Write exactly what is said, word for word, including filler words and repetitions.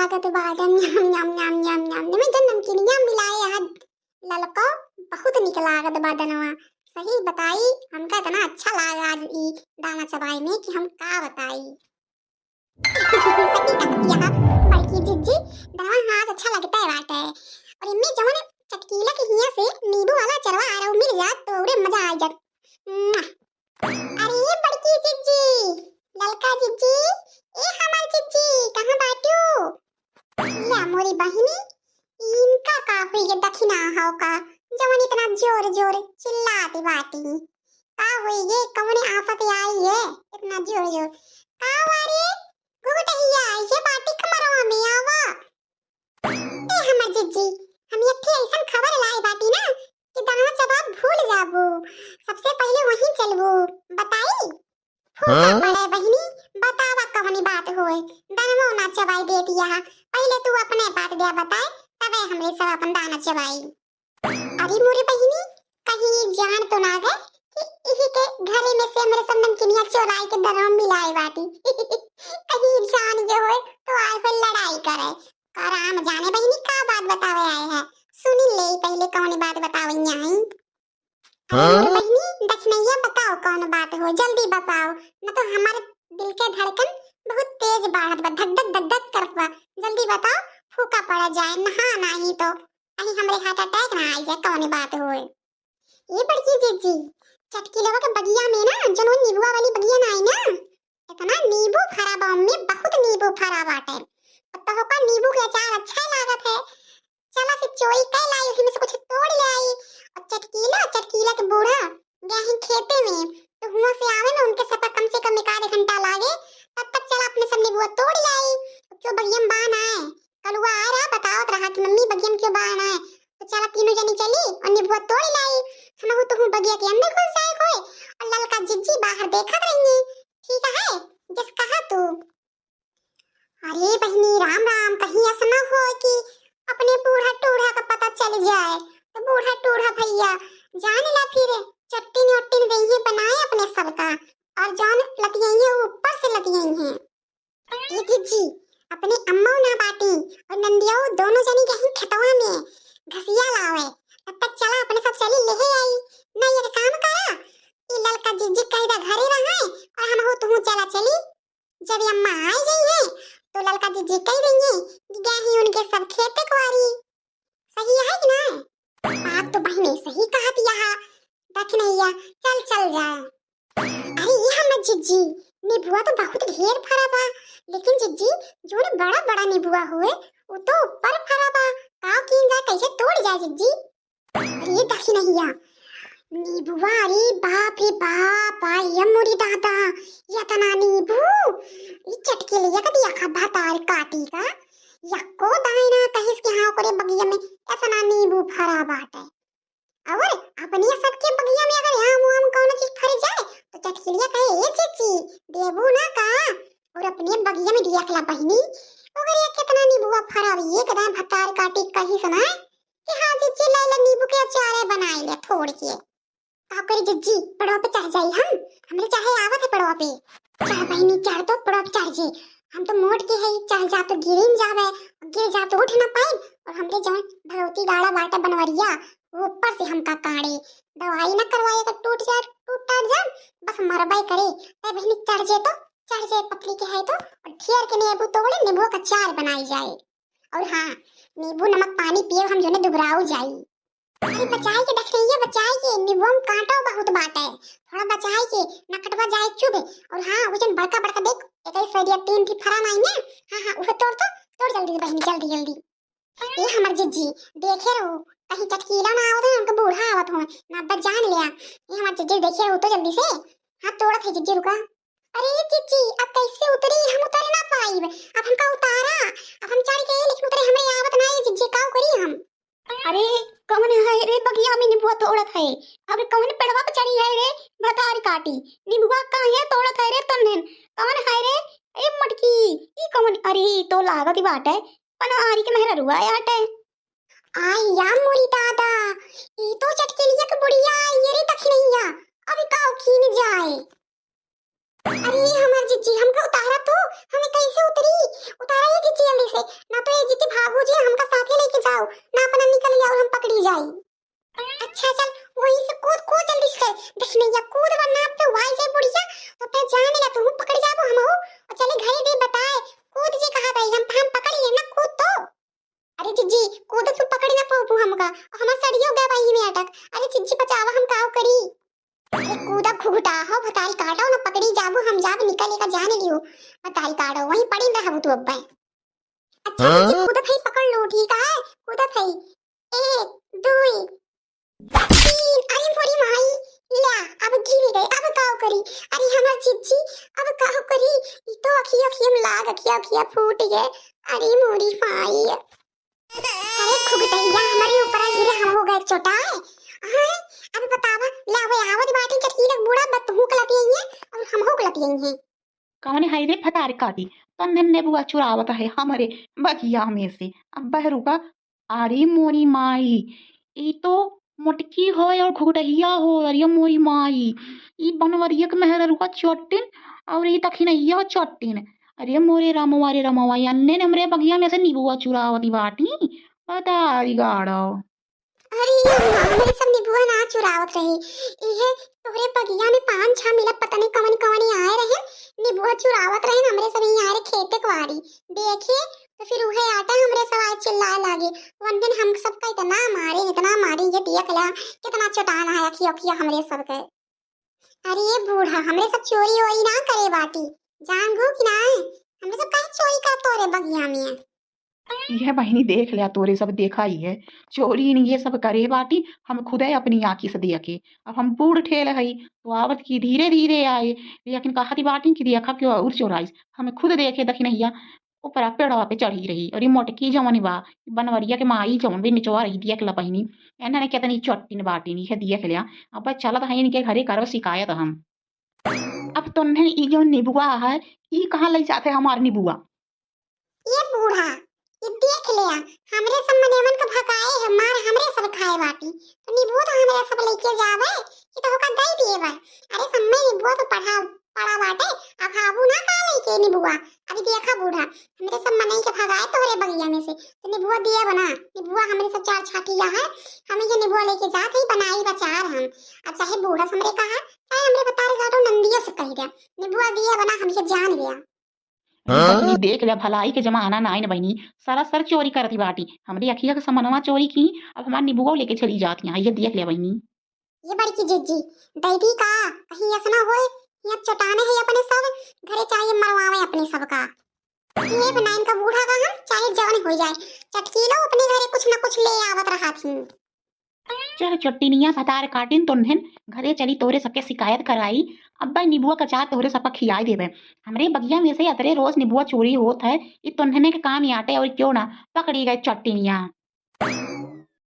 लागत बा, जन न्याम, न्याम, न्याम, न्याम, न्याम। निमन जन नमकीनिया मिलाए हद ललको, बहुत निक लागत बा दनवा। सही बताई, हमका इतना अच्छा लागा आज ई दाना चबाई में कि हम का बताई। सही कहत यह बड़की जिज्जी, दनवा आज अच्छा लगता है बाटे। और इनमें जवन चटकीला के हिया से नींबू वाला अचरवा आ रहा मिल जात तो औरे मजा आ जात। मुआ। अरे बड़की जिज्जी, ललका जिज्जी, ए हमार जिज्जी, कहाँ बाटू? ले मोरी बहिनी, इनका का हुई ये दखिना हो का, जवन इतना जोर जोर चिल्लाती बाटी? का हुई ये, कौने आफत आई है इतना जोर जोर? का वारे घुघुटहिया, ये बाटी कमरवा में आवा। ए हमर जिज्जी, हम एक ठे ऐसन खबर लाई बाटी ना कि दाना चबाब भूल जाबू। सबसे पहले वहीं चलबू, बताई? फूका हाँ? पड़े बहिनी, बतावा कवनी बात होए। दानवो ना चबाई देती यहाँ। पहले तू अपने बात दे बताए, तबे हमरे सब अपन दाना चबाई। अरे मोरे बहिनी, कहीं जान तो ना गए कि इही के घरे में से हमरे सब नमकीनिया चोराई के दरवा मिलाए बाटी। कहीं जान गए होए तो आए होए लड़ाई करे। का राम जाने बहिनी का बात बतावे आए हैं। सुनी ले पहले कौन बात बतावे आई। अरे मोरे हाँ? बहिनी, दखिनैया बताओ कौन बात हो, जल्दी बताओ, न तो हमारे दिल के धड़कन बहुत तेज बढ़त बा, धक धक धक धक करत बा। जल्दी बताओ, फूका पड़ा जाए, नहा नाही तो कहीं हमरे heart attack ना आई जाए, कौन बात होए। ये बड़की जिज्जी, चटकीलवा के बगिया में ना, जौन वो नीबुआ वाली बगिया ना आई ना, इतना नींबू फरा बा, ओम्मे बहुत नींबू फरा बाटे। अब तो ओका नींबू के अचार अच्छा लागत है। चला से चोई कई लाई, उसमें से कुछ तोड़ ले आई। और चटकीला, चटकीला के बूढ़ा गया ही खेते में, तो हुआ से आवे में उनके सफर कम से कम एक आधे घंटा लागे। तब तक चला अपने सब नींबुआ तोड़ ले आई। क्यों बगिया में बान आए, कलुआ आ रहा, बतावत रहा कि मम्मी बगिया में क्यों बान आए। तो चला तीनों जनी चली और नींबुआ तोड़ लाई। हमहू तो हूँ बगिया के अंदर घुस जाए होए और ललका जिज्जी बाहर देखत रही। ठीक है, जस कहा तू। अरे बहिनी राम राम, कहीं ऐसा ना हो कि अपने बूढ़ा टूढ़ा का पता चल जाए, तो बूढ़ा टूढ़ा भैया जान ला फिर चट्टिन उट्टिन देइहे बनाए अपने सबका, और जौन लतियइहे ऊपर से लतियइहे। ए जिज्जी, अपने अम्मा ना बाटी और नंदिया दोनों जनी कहीं खेतवा में घसिया लावे, तब तक चला अपने सब चली लेहे आई। ना एक काम करा, ई ललका जिज्जी कह दा घरे रहे और हम हो तू चला चली। जब ये अम्मा आ जाई है, तो ललका जिज्जी कह देंगे कि गया ही उनके सब खेते कुआरी। सही है कि ना? बात तो बहिने सही कहत यहा। देख नैया, चल चल जाए। अरे ये हमर जिज्जी, नीबुआ तो बहुत ढेर फरा बा, लेकिन जिज्जी, जोन बड़ा बड़ा नीबुआ होए, वो तो ऊपर फरा बा। का कीन जाए, कैसे तोड़ जाए जिज्जी? अरे दखिनैया, नीबुआ, अरे बाप रे बाप, आ ये मोरी दादा, ये इतना नीबू, ये चटकेलिया का दिया खा भतार काटी का, यक्को दाई ना कहिस कि हाँ ओकरे बगिया में इतना नीबू फरा बाटे। और अपने सबके बगिया में अगर आम वाम कौनो चीज फर जाए तो चटकेलिया कहे, "ए चीची, देबू ना का?" और अपने बगिया में दिया खला बहिनी, ओकरे कितना नीबुआ फरा, एकदम भतार काटी कहिस ना कि हाँ जिज्जी, ले ले नींबू के अचार बनाई ले थोड़ के। का करी जिज्जी, पड़वा पे चढ़ जाई हम? हमरे चाहे आवत है पड़वा पे। चढ़ बहिनी, चढ़ तो पड़वा पे चढ़ जे। हम तो मोट के है, चढ़ जा तो गिरिन जावे, गिर जा तो उठ ना पाए। और हमरे जवन भगवती गाड़ा बाटे बनवरिया, वो ऊपर से हमका काढ़े। दवाई ना करवाए तो टूट जा, टूट टाट जा, बस मरबे करे। ते बहिनी चढ़ जे तो, चढ़ जे पतली के है तो, और ढेर के नींबू तोड़े, नींबू का अचार बनाई जाए। और हाँ, नींबू नमक पानी पिए हम जोने दुबराऊ जाई। अरे बचाई के देख रही है, बचाई के, नींबू में कांटो बहुत बाटे, थोड़ा बचाई के, ना कटवा जाए चुभ। और हाँ, वो जन बड़का बड़का देख, एक ही सरिया तीन थी फरा नाई ना, हाँ हाँ, उहे तोड़ तो, तोड़ जल्दी बहिनी, जल्दी जल्दी। ए हमर जिज्जी, देखे रहो, कहीं चटकीला ना आवत है, उनका बूढ़ा आवत हो, ना बच जान लिया। ए हमर जिज्जी, देखे रहो तो जल्दी से, हाँ तोड़त है जिज्जी, रुका। अरे जिज्जी, अब कैसे उतरी? हम उतर ना पाइब। अब हमका उतारा, अब हम चढ़ गए लेकिन उतरे हमरे आवत ना है जिज्जी, का करी हम? अरे कौन है रे बगिया में नींबुआ तोड़त है? अब कौन पेड़वा पे चढ़ी है रे भतार काटी? नींबुआ काहे तोड़त है रे तन्हन? कौन है रे? ए मटकी, ई कौन? अरे ई तो लागत ही बाटे पनवारी के मेहररुआ आटे। आई या मोरी दादा, ई तो चटकेलिया के बुढ़िया आई रे दखिनैया, अब का कीन जाए। अरे हमार जिज्जी, हमका उतारा तो, हमें कैसे उतरी? उतारा ये जिज्जी जल्दी से, ना अरे वहीं पड़ी रहबू तू अब्बे। अच्छा, हाँ? कूदत है, पकड़ लो, ठीक है? कूदत है। एक, दुई, तीन। अरे मोरी माई, ल्या, अब गिर गए, अब काव करी? अरे हमार जिज्जी, अब काव करी? ई तो अखिया, अखिया में लाग, अखिया, अखिया फूट गए। अरे मोरी माई। अरे खुगटैया, हमारे ऊपर गिरे, हम हो गए चोटाए। हाँ, अब बतावा, ल्या, वे आवत बाटे चटकीला बूढ़ा, बतहू कलतियइहे और हम हो कलतियइहे। कवने हाय रे भतार काटी, तन्ने नेबुआ चुरावत है हमरे बगिया में से। अब बहरू का, अरे मोरी माई, ई तो मोटकी हो और घुघुटहिया हो, अरे मोरी माई, ई बनवरिया के मेहररुआ चट्टिन और ई दखिनहिया चट्टिन। अरे मोरे रामवा रे रामवा, अन्ने ने हमरे बगिया में से नीबुआ चुरावती बाटी, बताई गाड़ो। अरे अम्मा, हमरे सब निबुआ ना चुरावत रही। इहे तोहरे बगिया में पान छा मिला, पता नहीं कवन कवन आए रहे, निबुआ चुरावत रहे, हमरे सब यहीं आए रहे खेते कुआरी। देखे तो फिर उहे आटा हमरे सब आए चिल्लाए लागे। वन दिन हम सबका इतना मारे, इतना मारे, ये दिया खला कितना चटान है अखिया अखिया हमरे सब के। अरे ये बूढ़ा, हमरे सब चोरी वोरी ना करे बाटी, जान गो कि ना? हमरे सब काहे चोरी करत तोरे बगिया में? यह बहिनी देख लिया, तोरे सब देखा ही है, चोरी नहीं ये सब करे बाटी, हम खुदे अपनी आँखी से देखे। अब हम बूढ़ ठेल हई, तो आवत की धीरे धीरे आए, लेकिन कहती बाटी कि देखा क्यों और चोराइस, हम खुद देखे दखिनहिया ऊपरा पेड़वा पे चढ़ी रही। और ये मोटकी जवन बा, बनवरिया के माई जवन भी निचवा रही, देख ला बहिनी, एन्हने केतनी चट्टिन बाटी नहीं है, देख लिया। अब चलत है इनके घरे करब शिकायत हम। अब तोन्हन ई जौन निबुआ है, ई कहाँ लइ जात है हमार निबुआ? ये बूढ़ा, ये देख ले, हमरे सब मनेमन के भगाए है, मार हमरे सब खाए बाटी, तो निबुआ तो हमरे सब लेके जावे कि तो होका दे दिए बा। अरे सब में निबुआ तो पढ़ा पड़ा बाटे, अब हाबू ना का लेके निबुआ। अभी देखा बूढ़ा, हमरे सब मनई के भगाए तोहरे बगिया में से, तो निबुआ दिए बना, निबुआ हमरे सब चार छाटिया है, हम ये निबुआ लेके जात है, बनाई बचार हम। अब चाहे बूढ़ा से हमरे कहा, चाहे हमरे बतारे काटो नंदिया से कह दिया, निबुआ दिए बना, हम ये जान गया। बहिनी, देख ले, भलाई के जमाना ना आइन बहिनी, सरासर चोरी करती बाटी। हमरी अखिया के समनवा चोरी की, अब हमार निबुआ लेके चली जाती हैं। ये देख ले बहिनी। ये बड़की जिज्जी, दैदी का, कहीं ऐसा ना होए, यहाँ चटाने है अपने सब, घरे चाहिए मरवावे अपने सब का। ये बनाइन का बूढ़ा का हम, चाहे जवन हो जाए, चटकीलो अपने घरे कुछ ना कुछ ले आवत रहा थी। चल चट्टिनिया भतार काटिन तोन्हन, घरे चली तोहरे सबके शिकायत कराई। अब्बा निबुआ का अचार तोहरे सबका खियाई देबे। हमरे बगिया में से अतरे रोज निबुआ चोरी होत है, ई तोन्हने के काम ही आटे और क्यों ना पकड़ी गए चट्टिनिया।